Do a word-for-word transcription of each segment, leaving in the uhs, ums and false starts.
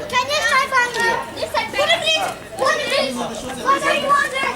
Can you try find her? This side, please. One, please. What are you on there?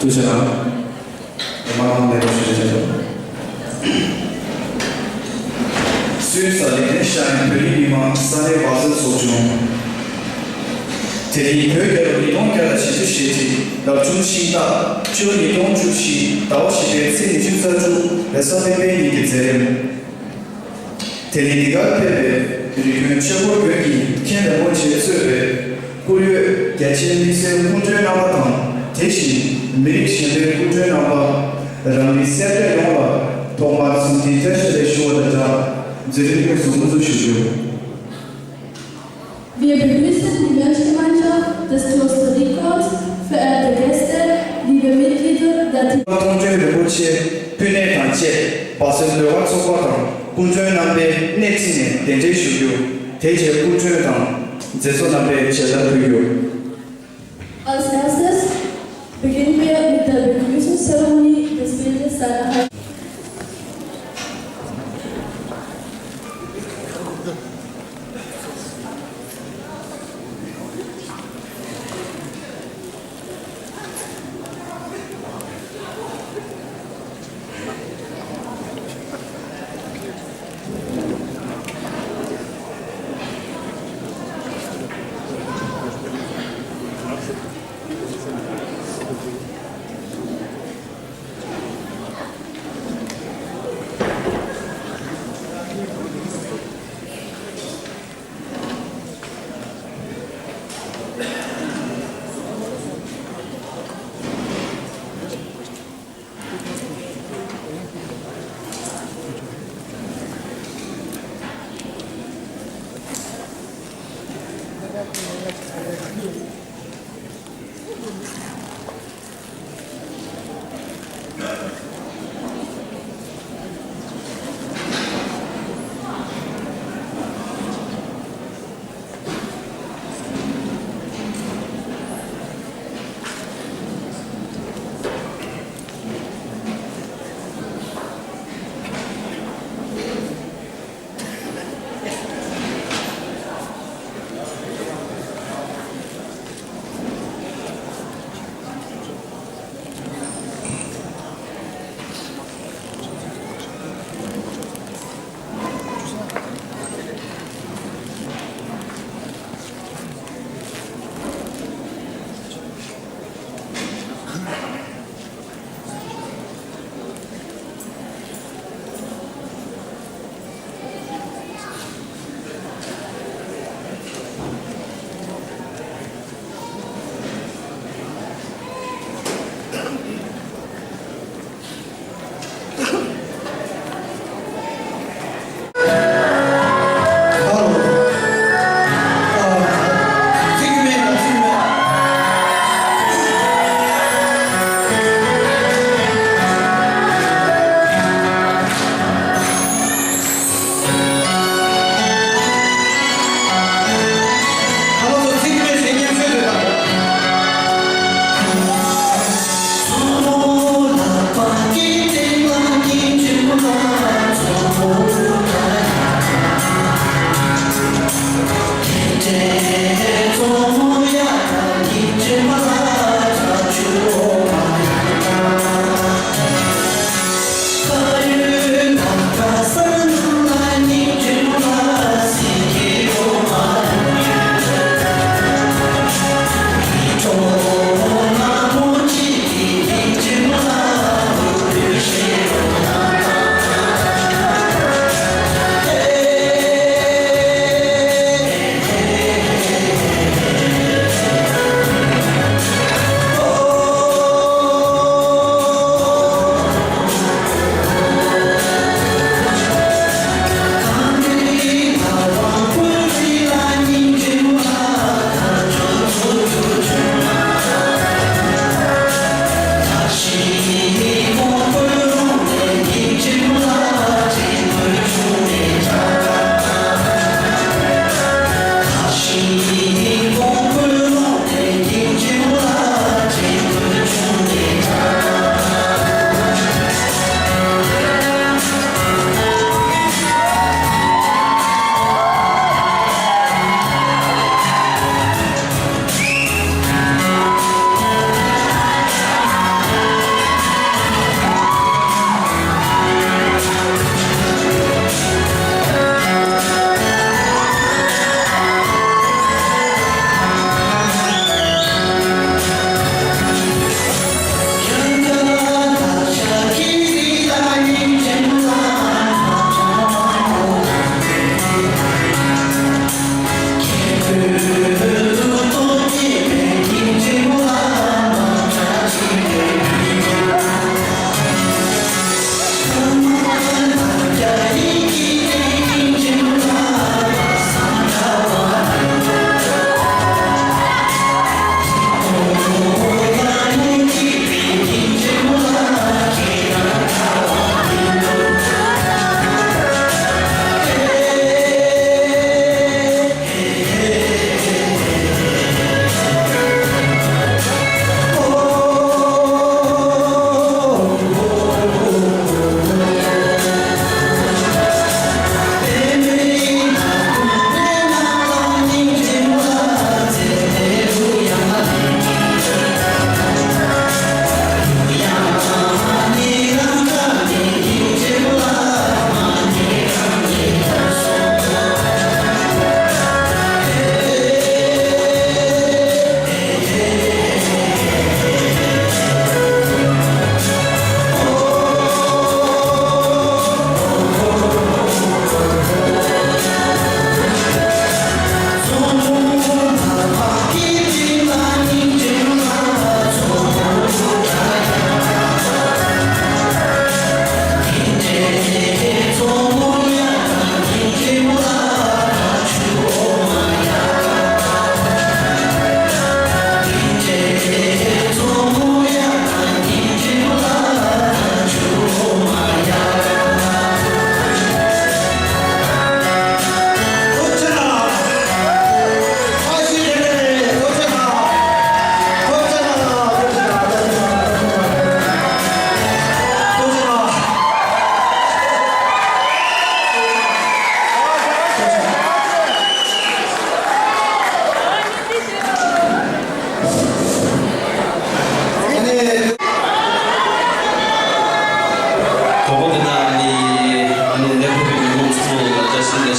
ཐུགས་རྗེ་གནང་། མ་འོངས་ལས་ཀ་ཞུ་བྱ་དང་། སུད་སི་ལིག་ཏེན་ཤ་ཡན་བོད་རིགས་མི་མང་ས་གནས་བག་ཟོན་ཚོགས་ཆུང་། དེ་རིང་བོད་རྒྱལ་ལོ་ཉིས་སྟོང་བརྒྱ་དང་བཞི་བཅུ་ཞེ་གཅིག་རབ་བྱུང་ཤིང་སྟག་སྤྱི་ལོ་ཉིས་སྟོང་བཅུ་བཞི་ཟླ་བ་བཞི་པའི་ཚེས་ཉི་ཤུ་རྩ་དྲུག་རེས་གཟའ་སྤེན་པའི་ཉིན་གྱི་མཛད་རིམ། དེ་ནི་འདི་གར་ཕེབས་པའི་རིགས་རྒྱུན་ཆོས་འཁོར་དགོན་གྱི་མཁན་རིན་པོ་ཆེས་གཙོས་པའི་སྐུ་ཡོད་རྒྱ་ཆེའི་དམིགས་བསལ་སྐུ་མགྲོན་རྣམ་པ་དང་། དེ་བཞིན་མི་རིགས་གཞན་པའི་སྐུ་མགྲོན་རྣམ་པ། རང་རིགས་སེར་སྐྱ་ཡོངས་ལ་ཐོག་མར་འཚམས་འདྲི་བཀྲ་ཤིས་བདེ་ལེགས་ཞུ་བ་དང་སྦྲགས། མཛད་རིམ་དངོས་སུ་དབུ་འཛུགས་ཞུ་རྒྱུ། Wir begrüßen die Mönchgemeinschaft des Kloster Rickholz, verehrte Gäste, liebe Mitglieder der Team. མཐོང་ཆོས་རིན་པོ་ཆེ་ཕུལ་ནས་དང་བཅས་བག་ཟོན་ཟློས་གར་ཚོགས་པ་དང་སྐུ་མགྲོན་རྣམ་པའི་སྣེ་ཁྲིད་ནས་གདན་འདྲེན་ཞུ་རྒྱུ། དེ་རྗེས་སྐུ་མགྲོན་དང་མཛད་གཙོ་རྣམ་པས་མཇལ་དར་ཕུལ་རྒྱུ། Als erstes beginnen wir mit der Begrüßungszeremonie des Bildes seiner Heiligkeit.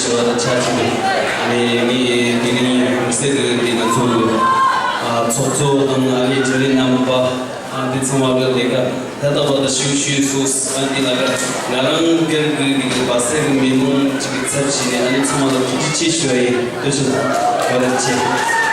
ཞུ་བ་དང་ཆ་བཞག་ནས། ཨ་ནི་ངས་དེ་རིང་གུང་སེང་གི་དེ་ང་ཚོ་གི་ཨ་ཚོགས་གཙོ་དང་ཨ་ནི་འབྲེལ་ཡོད་རྣམ་པ། ཨ་འདི་ཚང་མ་གི་ལས་ཀ་ད་ལྟ་བར་དུ་ཞུ་ཞུས་སོང་། ཨ་འདི་ལ་ང་རང་སྒེར་གི་གི་བ་སེ་གི་མི་མང་ཅིག་གི་ཚབ་བྱས་ནས་ཨ་ནི་ཚང་མ་ལ་ཐུགས་རྗེ་ཆེ་ཞུ་བ་ཡིན། ཐུགས་རྗེ་ཆེ། བཀའ་དྲིན་ཆེ།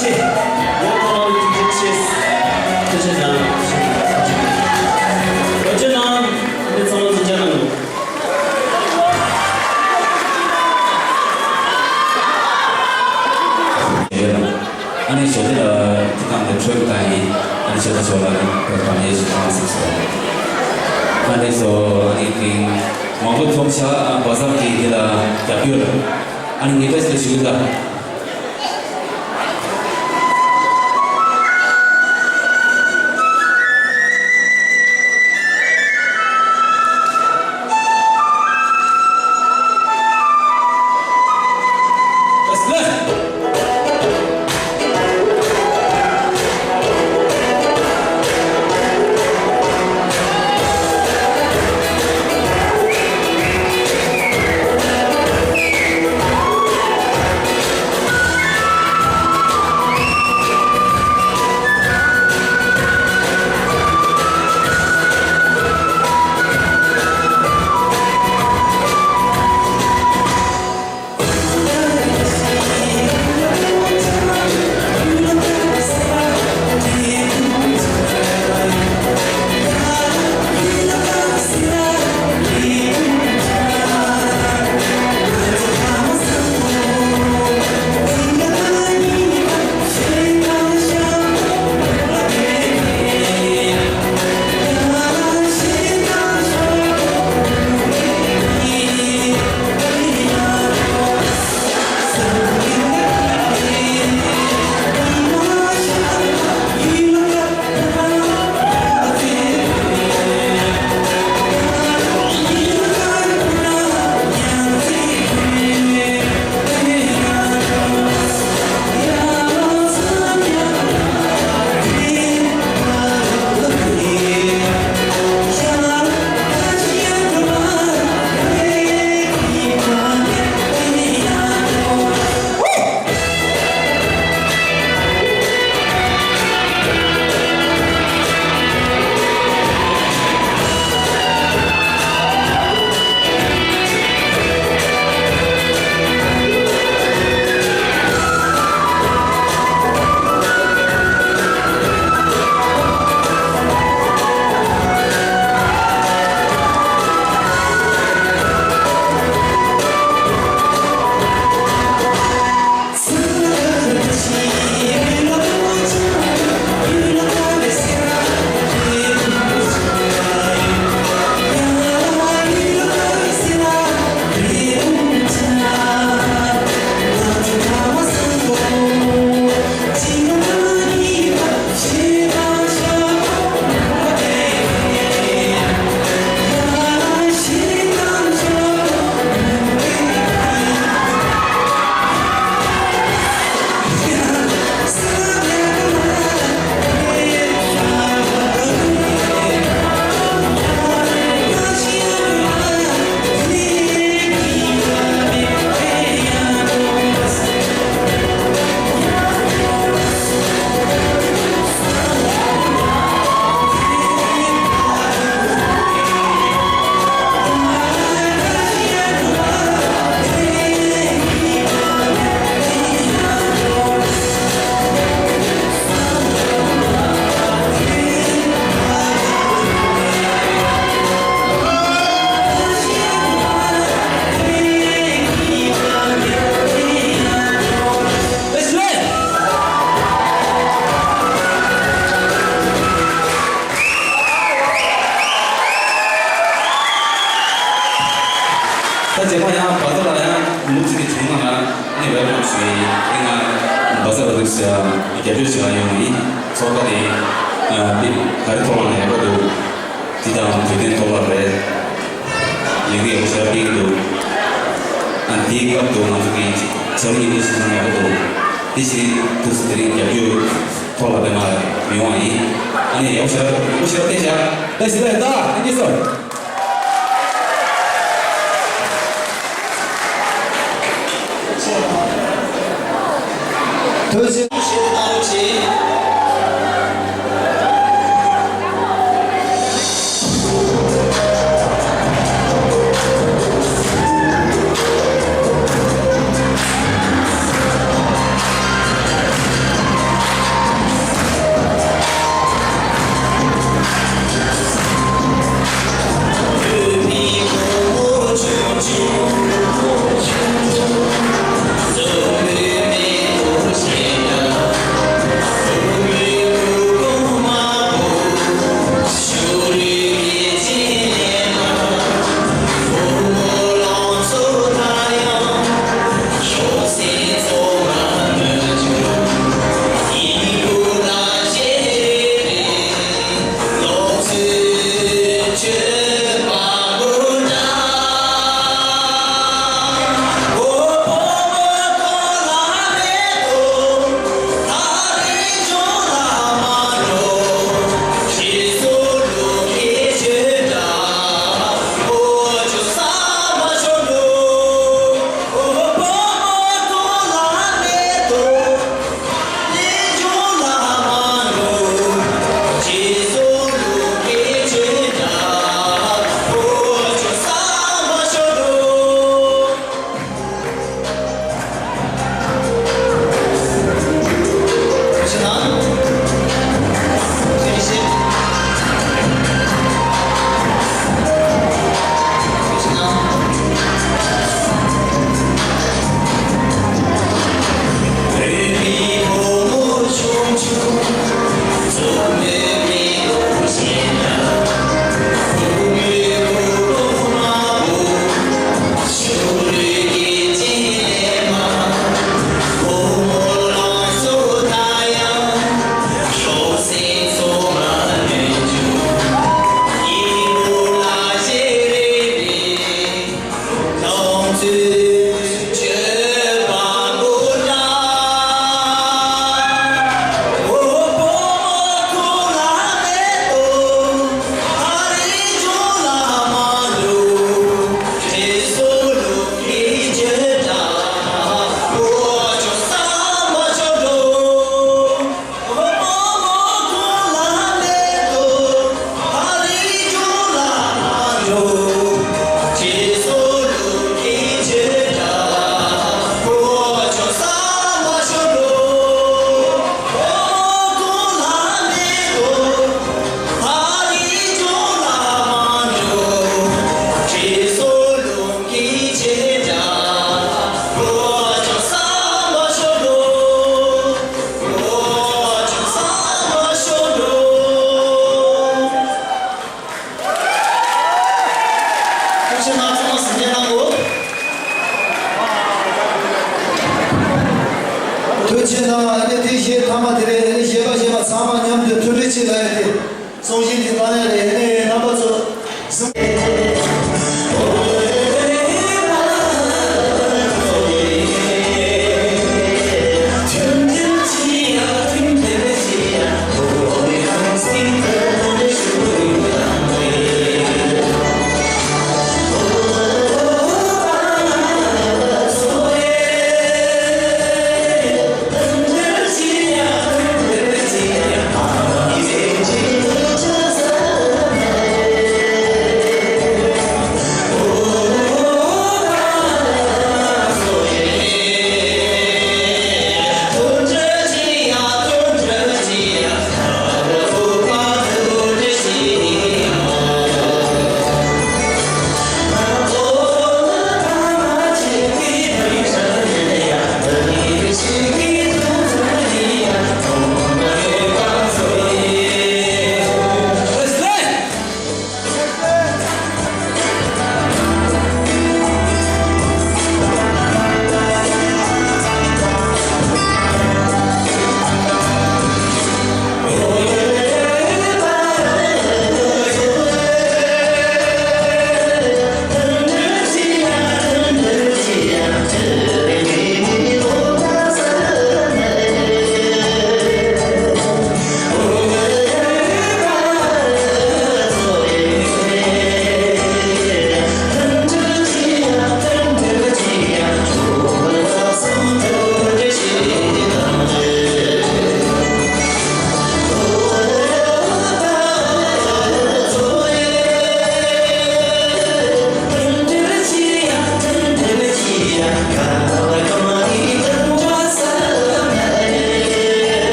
ཡང་ཐོག་མར་ཐུགས་རྗེ་ཆེ། ཐུགས་རྗེ་གནང་། ཐུགས་རྗེ་གནང་། འདི་ཚང་མ་ཐུགས་རྗེ་གནང་། ཨ་ནི་ཞོ་དེ་ལ་ཐུགས་ཁམས་དེ་འཕྲོད་དང་ཡིན། ཨ་ནི་ཞོ་དེ་ཞོ་ལ་ནི་བོད་པ་ནས་ཞུ་དང་ཟེར་སོང་། ཨ་ནི་སོ་ཨ་ནི་ཀིང་མང་པོ་ཐོབ་ཤག་བ་ཟམ་གྱིས་འདི་ལ་རྒྱབ་སྐྱོར། ཨ་ནི་ངེས་པ་ཞིག་ཞུ་གི་འདུག་ད་རྗེས་མ་ཡང་བ་ཟ་ལ་ཡང་ལུག་ཅིག་གི་བྱུང་ན་ང་ནི་བེལ་ཀམ་ཞུ་ཡིན། ཨེ་ང་བ་ཟ་ལ་འདུག་ཟེར་རྒྱབ་སྐྱོར་བྱེད་ཡ་ཡོང་ཡིན། ཚོགས་པ་དེ་ཨ་མི་ག་རེ་ཐོག་ལ་ཡག་པོ་འདུག་དེ་དང་དུས་སྟོན་ཐོག་ལ་རེད། ལས་འགུལ་ཡག་པོ་ཞེ་དྲག་སྤེལ་གྱི་འདུག་ཨ་དེའི་སྐབས་དུ་ང་ཚོ་གི་བྱ་བ་ཡིན་དུས་སུ་ཡག་པོ་འདུག་དེ་བཞིན་དུས་སུ་དེ་རིང་རྒྱབ་སྐྱོར་ཐོག་ལ་དེ་མ་མི་ཡོང་བ་ཡིན། ཨ་ནི་ཡག་པོ་ཞེ་དྲག་ཡག་པོ་ཞེ་དྲག་བལྟས་བཞག་ད་ཞེ་དྲག་ཡོད་ད། Thank you sir. ཐོས་ཞིབ་ཞེས་བཏང་རོགས་གྱིས།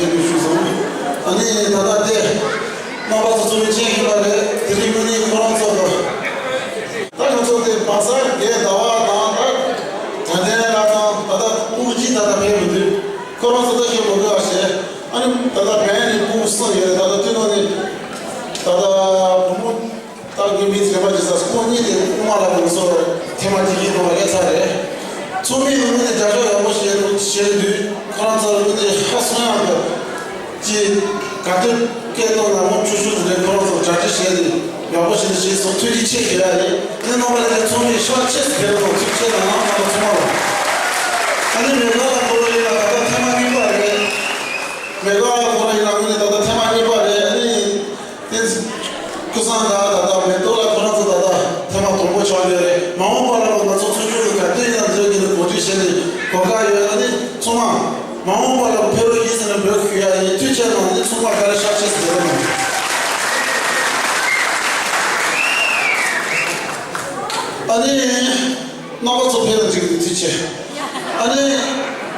ཞུས་སོང་། ཨ་ནི་ད་ལྟ་དེ་རྣམ་པ་ཚོ་ཚོ་མི་ཆེན་ཡིན་པ་རེད། དེ་རིང་དངོས་གནས་ཁོ་རང་ཚོ་ལ་ད་ང་ཚོ་དེ་བག་གསར་རྒྱལ་ཟླ་བ་དང་ད་དྲན་རྟེན་ལགས་དང་ད་ལྟ་སྤུ་གུ་གཅིག་ད་ལྟ་ཕེབས་ཡོད་དུས་ཁོ་རང་ཚོ་ལྟ་ཞིབ་མ་དགོས་པ་བྱས། ཨ་ནི་ད་ལྟ་བན་ནི་སྤུ་གུ་གསུམ་ཡོད་རེད། ད་ལྟ་དེ་ནང་ནས་ད་ལྟ་བུ་མོ། ད་དགེ་འཕེལ་ཚེ་དཔག་ཅེས་ས་སྐོར་གཉིས་དེ་དབུ་མ་ལ་ངོ་སོ་ཐེངས་མ་གཅིག་གིས་གཏོང་བ་ལས་ཚར་རེད། ཚོགས་མི་ཡོངས་ནས་རྒྱབ་སྐྱོར་ཡག་པོ་བྱས་འདུག་བྱས་དུས་ཁོ་རང་ཚོར་དངོས་གནས་ཧ་སང་ཡག་གི་ཅིག་ག་དུས་སྐད་གཏོང་ན་མོ་ཆུ་ཆུ་དེ་འདྲའི་ཁོ་རང་ཚོར་གྲ་སྒྲིག་བྱས་ནས་ཡག་པོ་བྱས་ནས་བྱས་སོང་། ཐུགས་རྗེ་ཆེ་ཞུ་ཡ་ཡིན། ངས་རྣམ་པ་ལྷན་རྒྱས་ཚོགས་མི་ཤོག་ཆེ་ཟེར་དང་ཐུགས་ཆེ་དང་རྣམ་པ་ཚང་མ་ལ། ཨ་ནི་མེ་ག་ལ་ཁོ་རང་ཡིན་ན་ད་ལྟ་ཐེངས་མ་གཉིས་པ་རེད། མེ་ག་ལ་ཁོ་རང་ཡིན་ན་དངོས་གནས་ད་ལྟ་ཐེངས་མ་གཉིས་པ་རེད། ཨ་ནི། དེ་ཀུན་བཟང་དང་ད་ལྟ་མེ་ཏོག་ལ་ཁོ་རང་ཚོ་ད་ལྟ་ཐེངས་མ་དང་པོ་ཆགས་ཡོད་རེད། མ་འོངས་པ་ལ་ང་ཚོ་ཚོགས་ཆུང་གི་ག་དུས་ཡིན་ན་འཛུལ་གྱི་ནས་གོ་སྒྲིག་བྱས་ནས་གོ་སྐབས་ཡོད། ཨ་ནི་ཚང་མ་མ་འོངས་པ་ལ་ཕེབས་རོགས་ཡིན་ཟེར་ནས་འབོད་སྐུལ་ཡ་ཡིན། ཐུགས་རྗེ་གནང་། ཨ་ནི་ཚང་མ་ག་རེ་ཤག་ཆེ་ཟེར་ནས། ཨ་ནི། རྣམ་པ་ཚོ་ཕེབས་ལ་འཇིགས་འདུག་ཐུགས་རྗེ་ཆེ། ཨ་ནི།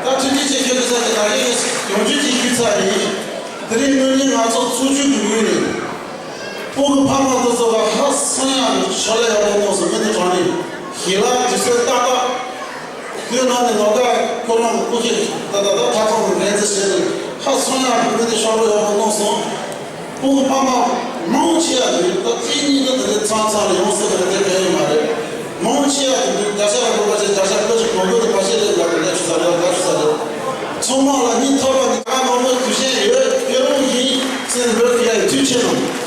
ད་ཐུགས་རྗེ་ཆེ་ཞུ་དགོས་ས་དེ་ང་རང་ཡོངས་གྲགས་ཅིག་ཞུས་ཚར་ཡིན། དེ་རིང་དངོས་གནས་ང་ཚོ་ཚོགས་ཆུང་གི་ངོས་ནས་སྤུ་གུ་ཕ་མ་དེ་ཚོ་ལ་ཧ་སང་ཡག་གི་ཕྱག་ལས་ཡག་པོ་གནང་སོང་། དངོས་གནས་དྲང་གནས་ཞལ་ལག་དུས་ཚོད་ཏག་ཏག་དེའི་ནང་ནས་ནོར་ཀ་ཁོ་རང་གི་སྐུ་ཞབས་ད་ད་ད་ཐག་ཚང་གི་ལན་ཙི་བྱས་ནས་ཧ་སང་ཡག་གི་དངོས་གནས་ཕྱག་རོགས་ཡག་པོ་གནང་སོང་། ཕྲུ་གུ་ཕ་མ་མང་ཆེ་བ་དེ་ད་གཅིག་གཉིས་ད་དེ་འདྲའི་ཚང་ཚང་ལ་ཡོང་སྲིད་པ་རེད། དེ་གང་ཡང་མ་རེད། མང་ཆེ་བ་དེ་འདུག་བརྒྱ་ཆ་ལ་དགོས་པ་ཆེ་བརྒྱ་ཆ་ལྔ་བཅུ་གོ་དགོས་དེ་ཕལ་ཆེར་རེད་ལ་དེ་འདྲ་ཞུ་ས་རེད། ད་ཞུ་ས་རེད། ཚང་མ་ལ་སྙིང་ཐག་པ་ནས་ད་ནོར་བུ་དུས་ཆེན་ཡོད་ཡོད་རུང་ཡིན་ཟེར་འབོད་ཀྱི་ཡ་ཡི་ཐུགས་ཆེ་གནང་།